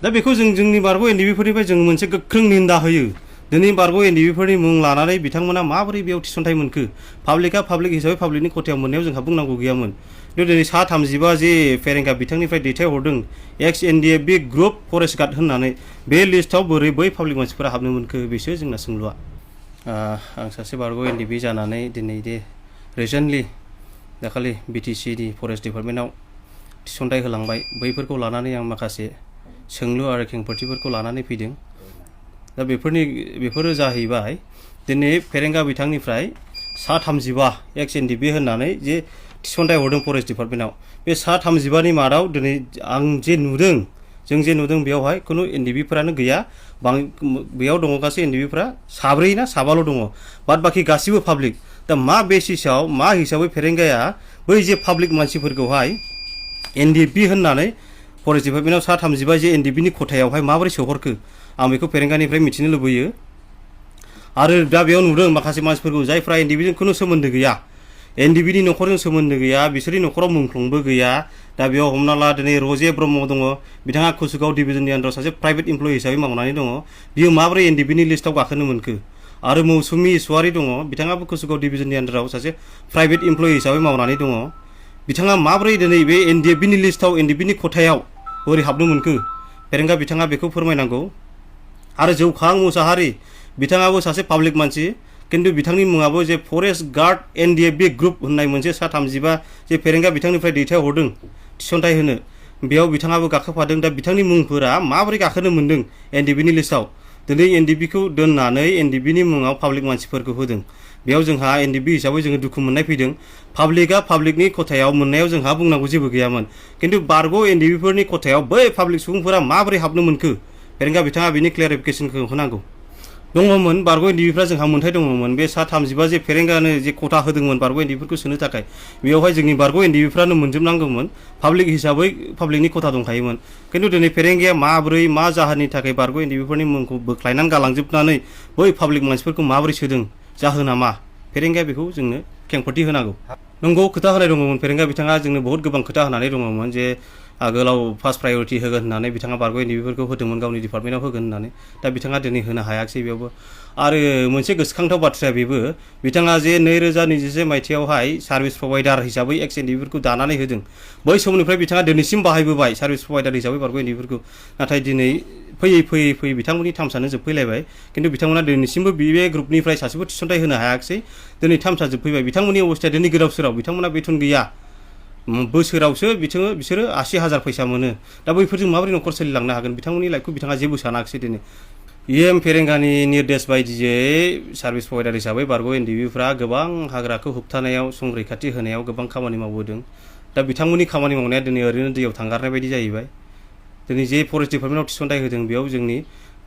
दा बेखौ जोंनि बारग' एनडिबिफोरनिफ्राय जों मोनसे गोख्रों निन्दा होयो दिनै बारग' एनडिबिफोरनि मुं लानानै बिथांमोना माबोरै बेयाव थिसनथाइ मोनखो पाब्लिकआ पाब्लिक हिसाबै पाब्लिकनि खथायाव मोननायाव जोंहा बुंनांगौ गैयामोन खिन्थु दिनै सा 35 जे फेरेंगा बिथांनिफ्राय दैथायहरदों एक्स एनडिएफबि ग्रुप फरेस्ट गार्ड होननानै बे लिस्टआव बोरै बै पाब्लिक मानसिफोरा हाबनो मोनखो बेसो जोंना सोंलुआ आं सासे बारग' एनडिबि जानानै दिनै दे रिसेन्टलि दाखालि बिटिसि नि फरेस्ट डिपार्टमेन्टआव थिसनथाइ होलांबाय बैफोरखौ लानानै आं माखासे सोंलु आरो खेंफोरथिफोरखौ लानानै फैदों दा बेफोरो जाहैबाय दिनै फेरेंगा बिथांनिफ्राय सा 35 एक्स एनडिबि होननानै जे थिसनथाइ हरदों फरेस्ट डिपार्टमेन्टआव बे सा 35 नि मादाव दिनै आं जे नुदों जों जे नुदों बेयावहाय खुनु एनडिबिफोरानो गैया बेयाव दङ गासै एनडिबिफोरा साब्रै ना साबाल' दङ बाद बाखि गासिबो पाब्लिक दा मा बेसिसआव मा हिसाबै फेरेंगाया बै जे पाब्लिक मानसिफोरखौहाय एनडिबि होननानै फरेस्ट डिपार्टमेन्टआव सा 35 जे एनडिबिनि खथायावहाय माबोरै सोहरखो आं बेखौ फेरेंगानिफ्राय मिथिनो लुबैयो आरो दा बेयाव नुदों माखासे मानसिफोरखौ जायफ्रा एनडिबिजों खुनु सोमोन्दो गैया एनडिबिनि न'खरजों सोमोन्दो गैया बिसोरनि न'खराव मुंख्लंबो गैया दा बेयाव हमना ला दिनै रजे ब्रह्म दङ बिथाङा कुसुगाव डिभिजननि आन्दाराव सासे प्राइभेट इमप्लयि हिसाबै मावनानै दङ बियो माबोरै एनडिबिनि लिस्टआव गाखोनो मोनखो आरो मौसुमि इसवारि दङ बिथाङाबो कुसुगाव डिभिजननि आन्दाराव सासे प्राइभेट इमप्लयि हिसाबै मावनानै दङ बिथाङा माबोरै दिनै बे एनडिबिनि लिस्टआव एनडिबिनि खथायाव बोरै हाबनो मोनखो फेरेंगा बिथाङा बेखौ फोरमायनांगौ आरो जौखां मुसाहारि बिथाङाबो सासे पाब्लिक मानसि किन्तु बिथांनि मुङाबो जे फरेस्ट गार्ड एनडिएफबि ग्रुप होननाय मोनसे सा 35 जे फेरेंगा बिथांनिफ्राय दैथायहरदों थिसनथाइ होनो बेयाव बिथाङाबो गाखोफादों दा बिथांनि मुंफोरा माबोरै गाखोनो मोनदों एनडिबिनि लिस्टआव दिनै एनडिबिखौ दोननानै एनडिबिनि मुङाव पाब्लिक मानसिफोरखौ होदों बेयाव जोंहा एनडिबि हिसाबै जोङो दुखु मोननाय फैदों पाब्लिकआ पाब्लिकनि खथायाव मोननायाव जोंहा बुंनांगौ जेबो गैयामोन किन्तु बारग' एनडिबिफोरनि खथायाव बै पाब्लिक सुबुंफोरा माबोरै हाबनो मोनखो फेरेंगा बिथाङा बिनि क्लियारिफिकेसनखौ होनांगौ दङमोन बारग' एनडिबिफ्रा जोंहा मोन्थाय दङमोन बे सा 35 जे फेरेंगानो जे खथा होदोंमोन बारग' एनडिबिफोरखौ सोनो थाखाय बेयावहाय जोंनि बारग' एनडिबिफ्रानो मोनजोबनांगौमोन पाब्लिक हिसाबै पाब्लिकनि खथा दंखायोमोन किन्तु दिनै फेरेंगाया माबोरै मा जाहोननि थाखाय बारग' एनडिबिफोरनि मुंखौ बोख्लायनानै गालांजोबनानै बै पाब्लिक मानसिफोरखौ माबोरै सोदों जाहोना मा फेरेंगाया बेखौ जोंनो खेंफोरथि होनांगौ नंगौ खोथा होनाय दङमोन फेरेंगा बिथाङा जोंनो बहुत गोबां खोथा होनानै दङमोन जे आगोलाव फार्स्ट प्रायोरिटी होगोन होननानै बिथाङा बारग' एनडिबिफोरखौ होदोंमोन गावनि डिपार्टमेन्टआव होगोन होननानै दा बिथाङा दिनै होनो हायाखिसै बेयावबो आरो मोनसे गोसोखांथाव बाथ्राया बेबो बिथाङा जे 2021 मायथाइयावहाय सार्भिस प्रभाइडार हिसाबै एक्स एनडिबिफोरखौ दानानै होदों बै समनिफ्राय बिथाङा दिनैसिम बाहायबोबाय सार्भिस प्रभाइडार हिसाबै बारग' एनडिबिफोरखौ नाथाय दिनै फैयै बिथांमोननि टार्म्सआनो जोबफैलायबाय किन्तु बिथांमोना दिनैसिमबो बे ग्रुपनिफ्राय सासेबो थिसनथाइ होनो हायाखिसै दिनै टार्म्सआ जोबफैबाय बिथांमोननि अबस्थाया दिनै गोदाव सोराव बिथांमोना बेथन गैया बोसोरावसो बिसोरो 80,000 फैसा मोनो दा बैफोरजों माबोरै न'खर सोलिलांनो हागोन बिथांमोननि लाइफखौ बिथाङा जेबो सानाखिसै दिनै फेरेंगानि निर्देश बायदियै सार्भिस प्रभाइडार हिसाबै बारग' एनडिबिफ्रा गोबां हाग्राखौ होबथानायाव संरैखाथि होनायाव गोबां खामानि मावबोदों दा बिथांमोननि खामानि मावनाया दिनै ओरैनो दैयाव थांगारनाय बायदि जाहैबाय दिनै जे फरेस्ट डिपार्टमेन्टआव थिसनथाइ होदों बेयाव जोंनि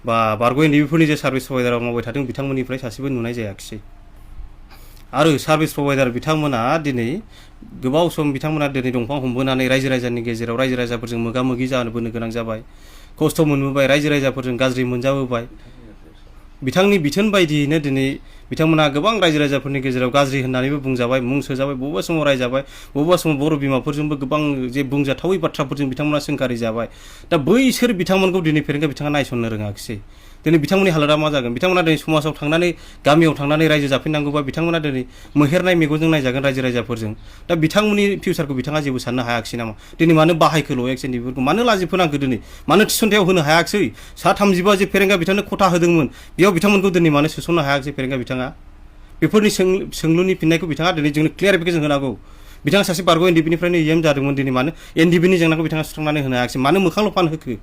बारग' एनडिबिफोरनि जे सार्भिस प्रभाइडाराव मावबाय थादों बिथांमोननिफ्राय सासेबो नुनाय जायाखिसै आरो सार्भिस प्रभाइडार बिथांमोना दिनै गोबाव सम बिथांमोना दिनै दंफां हमबोनानै रायजो राजानि गेजेराव रायजो राजाफोरजों मोगा मोगि जानोबोनो गोनां जाबाय खस्थ' मोनबोबाय रायजो राजाफोरजों गाज्रि मोनजाबोबाय बिथांनि बिथोन बायदियैनो दिनै बिथांमोना गोबां रायजो राजाफोरनि गेजेराव गाज्रि होननानैबो बुंजाबाय मुं सोजाबाय बबेबा समाव रायजाबाय बबेबा समाव बर' बिमाफोरजोंबो गोबां जे बुंजाथावै बाथ्राफोरजों बिथांमोना सोंखारि जाबाय दा बैसोर बिथांमोनखौ दिनै फेरेंगा बिथाङा नायसननो रोङाखिसै दिनै बिथांमोननि हालोदा मा जागोन बिथांमोना दिनै समाजाव थांनानै गामियाव थांनानै रायजो जाफिननांगौबा बिथांमोना दिनै मोहेरनाय मेगनजों नायजागोन रायजो राजाफोरजों दा बिथांमोननि फिउचारखौ बिथाङा जेबो साननो हायाखिसै नामा दिनै मानो बाहायखोल' एक्स एनडिबिफोरखौ मानो लाजि फोनांखो दिनै मानो थिसनथायाव होनो हायाखिसै सा 35 जे फेरेंगा बिथांनो खथा होदोंमोन बेयाव बिथांमोनखौ दिनै मानो सोसननो हायाखिसै फेरेंगा बिथाङा बेफोरनि सोंलुनि फिननायखौ बिथाङा दिनै जोंनो क्लियारिफिकेसन होनांगौ बिथाङा सासे बारग' एनडिबिनिफ्रायनो इएम जादोंमोन दिनै मानो एनडिबिनि जेंनाखौ बिथाङा सुस्रांनानै होनो हायाखिसै मानो मोखांल' फान होखो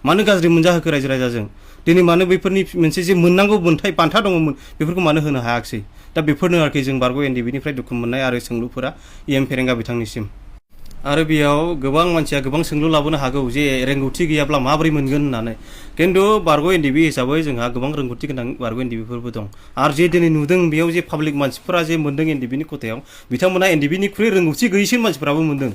मानो गाज्रि मोनजाहोखो रायजो राजाजों दिनै मानो बैफोरनि मोनसे जे मोननांगौ मोन्थाय बान्था दङमोन बेफोरखौ मानो होनो हायाखिसै दा बेफोरनो आरोखि जों बारग' एनडिबिनिफ्राय दुखु मोननाय आरो सोंलुफोरा फेरेंगा बिथांनिसिम आरो बेयाव गोबां मानसिया गोबां सोंलु लाबोनो हागौ जे रोंगौथि गैयाब्ला माबोरै मोनगोन होननानै किन्तु बारग' एनडिबि हिसाबै जोंहा गोबां रोंगौथि गोनां बारग' एनडिबिफोरबो दं आरो जे दिनै नुदों बेयाव जे पाब्लिक मानसिफोरा जे मोनदों एनडिबिनि खथायाव बिथांमोना एनडिबिनिख्रुइ रोंगौथि गैयैसिन मानसिफोराबो मोनदों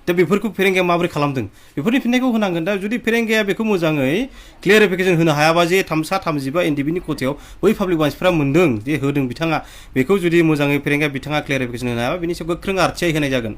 दा बेफोरखौ फेरेंगाया माबोरै खालामदों बेफोरनि फिननायखौ होनांगोन दा जुदि फेरेंगाया बेखौ मोजाङै क्लियारिफिकेसन होनो हायाबा जे सा 35 एनडिबिनि खथायाव बै पाब्लिक मानसिफोरा मोनदों जे होदों बिथाङा बेखौ जुदि मोजाङै फेरेंगाया बिथाङा क्लियारिफिकेसन होनो हायाबा बिनि सायाव गोख्रों आरथिआइ होनाय जागोन।